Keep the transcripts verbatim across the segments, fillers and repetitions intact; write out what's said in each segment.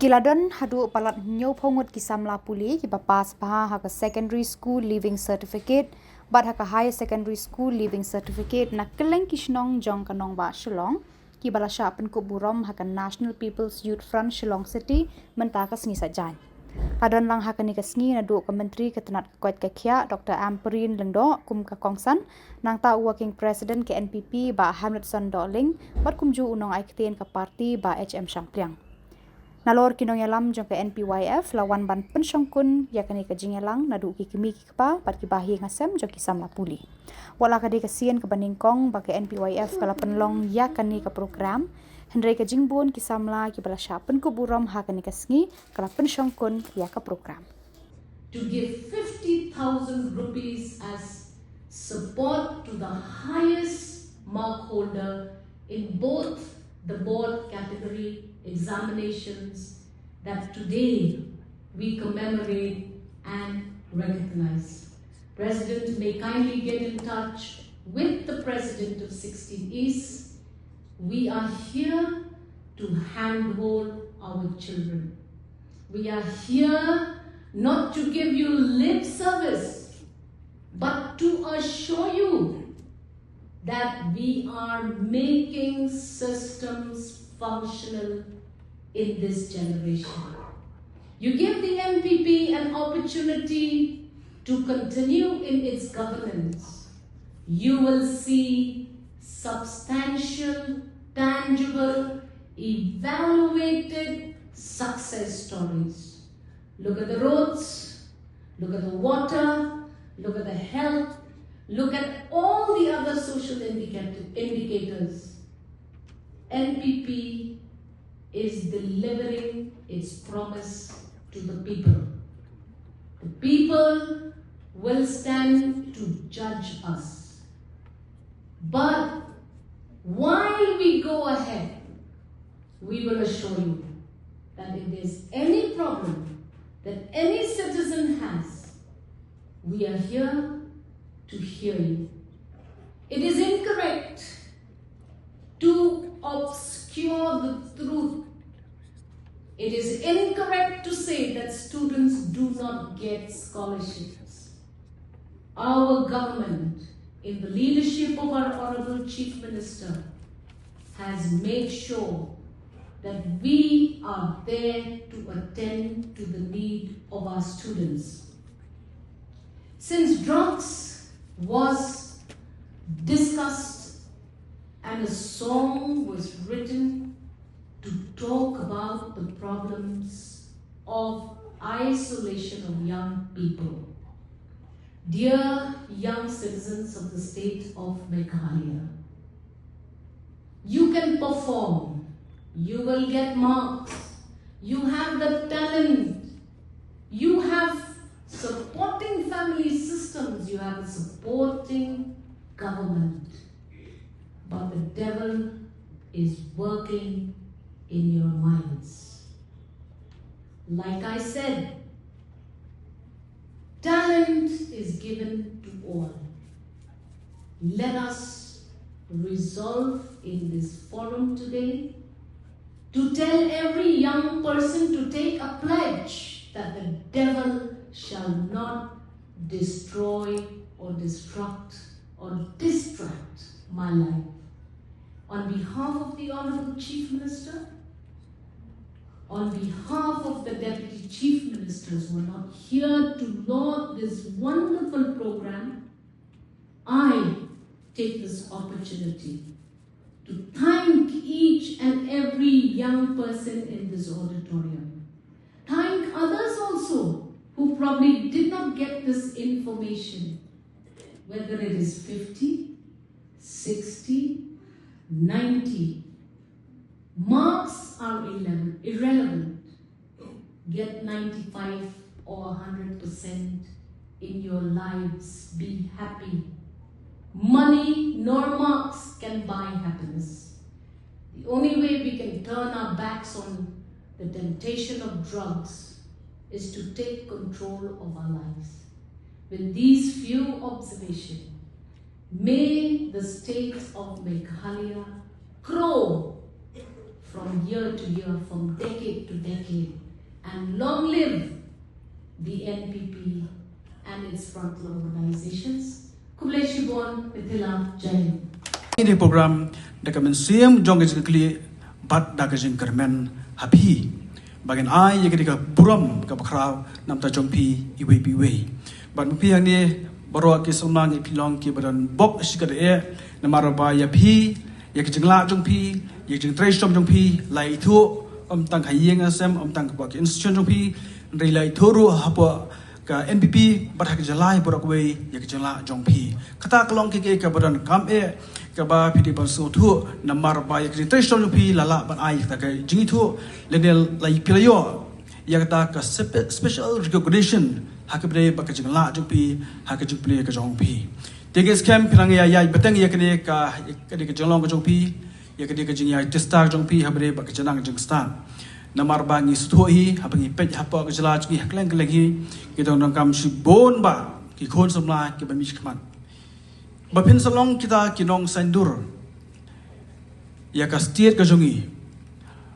Ki la don haduh palat hynñiewphew ngut ki samla pule kiba pass bha ha ka Secondary School Leaving Certificate bad ha ka Higher Secondary School Leaving Certificate na kylleng ki shnong jong ka nongbah Shillong, kiba la shah pynkup burom ha ka National People's Youth Front Shillong City mynta ka sngi Saitjaiñ. La don lang ha kane ka sngi naduh ka Myntri ka tnat ka koit ka khiah, Dr Ampareen Lyngdoh, kum ka kongsan, nangta u Working President ka N P P, Bah Hamletson Dohling, bad kumjuh u nongai ktien ka party, Bah H M Shangpliang. Nalor ki nongïalam jong ka N P Y F la wan ban pynshongkun ïa kane ka jingïalang naduh ki kmie ki kpa bad ki bahaïing hasem jong ki samla pule. Wat la ka dei ka sien kaba nyngkong ba ka N P Y F ka la pynlong ïa kane ka program, hynrei ka jingbun ki samla kiba la shah pynkup burom ha kane ka sngi ka la pynshongkun ïa ka program. To give fifty thousand rupees as support to the highest mark holder in both the board category examinations that today we commemorate and recognize. President may kindly get in touch with the president of sixteen East. We are here to handhold our children. We are here not to give you lip service, but to assure you that we are making systems functional in this generation. You give the N P P an opportunity to continue in its governance. You will see substantial, tangible, evaluated success stories. Look at the roads, look at the water, look at the health, look at all the other social indicator- indicators. N P P is delivering its promise to the people. The people will stand to judge us. But while we go ahead, we will assure you that if there's any problem that any citizen has, we are here to hear you. It is incorrect to obscure the truth. It is incorrect to say that students do not get scholarships. Our government, in the leadership of our Honorable Chief Minister, has made sure that we are there to attend to the need of our students. Since drugs was discussed and a song was written to talk about the problems of isolation of young people. Dear young citizens of the state of Meghalaya, you can perform, you will get marks, you have the talent, you have supporting family systems, you have a supporting government. But the devil is working in your minds. Like I said, talent is given to all. Let us resolve in this forum today to tell every young person to take a pledge that the devil shall not destroy or destruct or distract my life. On behalf of the Honorable Chief Minister, on behalf of the Deputy Chief Ministers who are not here to laud this wonderful program, I take this opportunity to thank each and every young person in this auditorium. Thank others also who probably did not get this information, whether it is fifty, sixty, ninety. Marks are irrele- irrelevant. Get ninety-five or one hundred percent in your lives. Be happy. Money nor marks can buy happiness. The only way we can turn our backs on the temptation of drugs is to take control of our lives. With these few observations, may the state of Meghalaya grow from year to year, from decade to decade, And long live the N P P and its frontline organizations. Khublei shibun, Mithila Jain. Ini program da ka mynsiem jong ka jingkyrkhu bad da ka jingkyrmen ha phi, ba ngin ai ïa ka dei ka burom kaba khraw namar jong phi iwei pa iwei. Bad ma phi hangne baroh ki samla ngi pynlong kiba don bok shi ka dei, namar ba ïa phi, ïa ka jinglah jong phi, ïa ka jingtrei shitom jong phi la ithuh, ym tang ha ïing ha sem, ym tang hapoh ki institution jong phi, hynrei la ithuh ruh hapoh ka N P P bad ha ka jylla baroh kawei ïa ka jinglah jong phi. Kata ka long ka kaba donkam eh kaba phi dei ban sngewthuh, namar ba ïa ka jingtrei shitom jong phi la lah ban ai kata ka jingithuh, lane la ïa phi la ïoh ïa kata ka spe-, special recognition ha kaba dei bad ka jinglah jong phi ha ka jingpule ka jong phi. Te ngi skhem phi nang ïa ïa bteng ïa kane ka, ïa kane ka jinglong ka jong phi, ïa kane ka jingïaid tista ka jong phi ha kaba dei bad ka jingnang jingstad. Namar ba ngi sngewthuh hi, haba ngi peit hapoh ka jylla jong ngi ha kylleng kylleng hi, ki dang donkam shibun bah ki khun samla kiba mih shakhmat. Ba phin sa long kita ki nongsaiñdur ïa ka state ka jong ngi,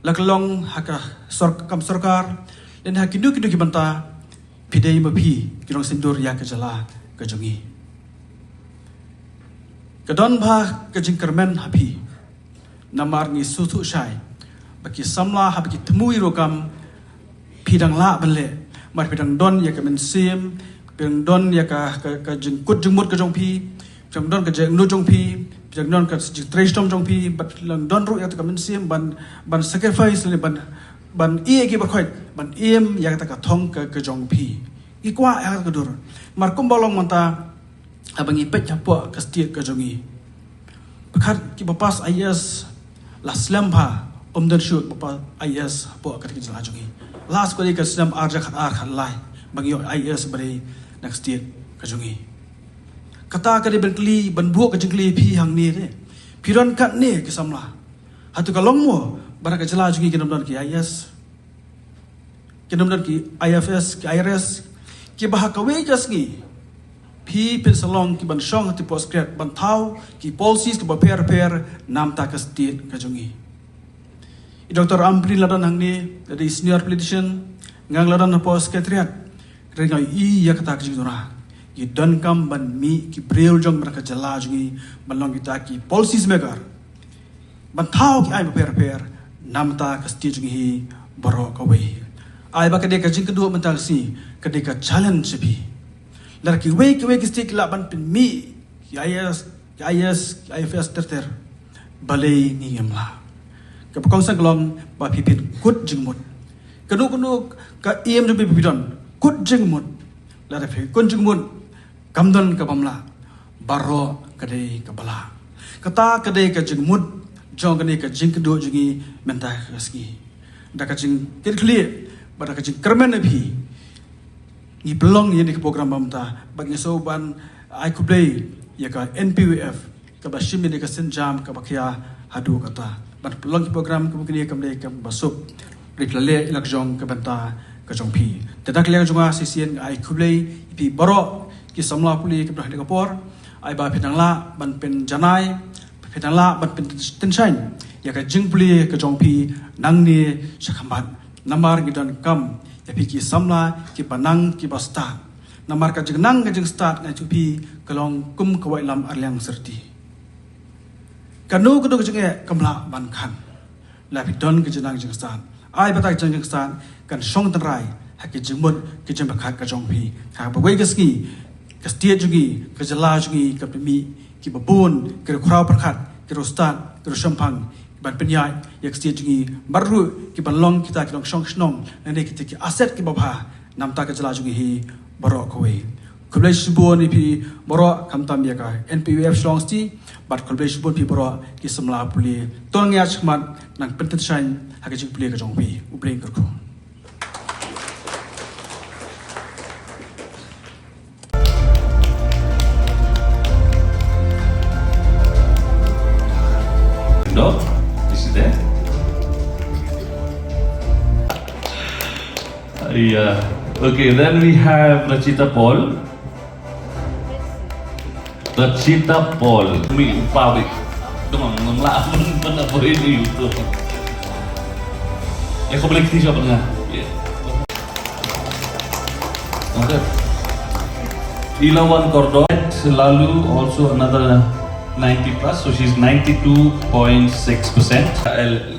la ka long ha ka sor-, kam sorkar, lane ha kino kino ki bynta, phi dei ma phi ki nongsaiñdur ïa ka jylla ka jong ngi. Ka don bha ka jingkyrmen ha phi. Namar ngi sngewthuh shai ba ki samla haba ki thmu ïa u kam, phi dang lah ban leh, namar phi dang don ïa ka mynsiem, phi dang don ïa ka, ka, ka jingkut jingmut ka jong phi, phi dang don ka jingangnud jong phi, phi dang don ka jingtrei shitom jong phi, bad phi dang don ruh ïa ka mynsiem ban, ban sacrifice lane ban, ban ïeh ki baroh khoit ban im ïa kata ka thong ka, ka jong phi. Ngi kwah ïa kata ka dur. Namar kumba long mynta, haba ngi peit hapoh ka state ka jong ngi, pyrkhat kiba pass I A S la slem bha, ym don shuh ba pass I A S hapoh kata ka jylla jong ngi. Last ka dei ka snem ar hajar khat ar khat lai ba ngi ïoh I A S ba dei na ka state ka jong ngi. Kata ka dei ban kylli, ban buh ka jingkylli phi hangne te. Phi don katne ki samla, hato ka long mo ba na ka jylla jong ngi kin ym don ki I A S? Kin ym don ki I F S, ki I R S, kiba ha kawei ka sngi phi phin sa long kiban shong ha ki post grad ban thaw ki policies kiba pher pher namar ka state ka jong ngi. I Doctor Ampareen la don hangne, la dei senior politician, nga la don hapoh secretariat. Hynrei nga ïohi ïa kata ka jingduna. Ngi donkam ban mih ki briew jong ka jylla jong ngi ban long kita ki policies maker, ban thaw ki aiñ bapher bapher namar ka state jong ngi hi baroh kawei. Ai ba ka dei ka jingkynduh mynta ka sngi, ka dei ka challenge sha phi. Lada kiwei kiwei ki state ki lah ban pynmih ki I A S, ki I A S, ki I F S ter ter, balei ngi ngim lah? Kaba kongsan ka long ba phi phin kut jingmut. Kano kano ka aim jong phi phi don, kut jingmut. Lada phi kut jingmut, kam don kaba ym lah, baroh ka dei kaba lah. Kata ka dei ka jingmut jong kane ka jingkynduh jong ngi mynta ka sngi. Da ka jingkitkhlieh bad da ka jingkyrmen ïa phi, ngi pynlong ïa kane ka program ba mynta, bad ngi sngew ban ai khublei ïa ka N P W F kaba shim ïa kane ka sienjam kaba khia haduh katta ban pynlong ki program kiba kine, kam dei kaba suk. Rit la leh ïa la ka jong ka bynta ka jong phi. Te da ka liang jong nga shisien nga ai khublei ïa phi baroh ki samla pule kiba don ha kane ka por. Ai ba phi nang lah ban pynjanai, phi nang lah ban pyntynshaiñ ïa ka jingpule ka jong phi nangne shakhmat. Namar ngi donkam ïa phi ki samla kiba nang kiba stad. Namar ka jingnang ka jingstad nga ïathuh phi ka long kum ka waitlam arliang syrti. Kano kano ka jingeh kam lah ban khan lada phi don ka jingnang jingstad. Ai ba kata ka jingnang jingstad kan shong tynrai ha ka jingmut ka jingpyrkhat ka jong phi. Ha kaba kawei ka sngi ka state jong ngi, ka jylla jong ngi kan pynmih kiba bun ki riewkhraw pyrkhat, ki riewstad, ki riewshemphang, ban pynïaid ïa ka state jong ngi, bad ruh kiban long kita ki nongshong shnong lane kita ki asset kiba bha namar ka jylla jong ngi hi baroh kawei. Khublei shibun ïa phi baroh, khamtam ïa ka N P W F Shillong City, bad khublei shibun ïa phi baroh ki samla pule. To ngin ïaid shakhmat nang pyntynshaiñ ha ka jingpule ka jong phi. U Blei un kyrkhu. No? Is it there? Yeah. Okay, then we have Rachita Paul. Rachita Paul. Mi pawi. Dong ngam lah pun pun apa ini YouTube. Ya, kau boleh kti siapa dengar? Ya. Ilawan Kordor, Lalu, also another ninety plus, so she's ninety-two point six percent. El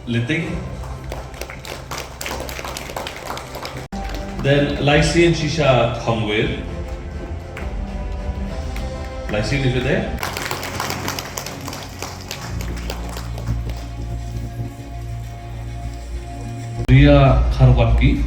Liting. Then Laisian Shisha Khongwir. Laisian, if you're there. Ria Kharwatki.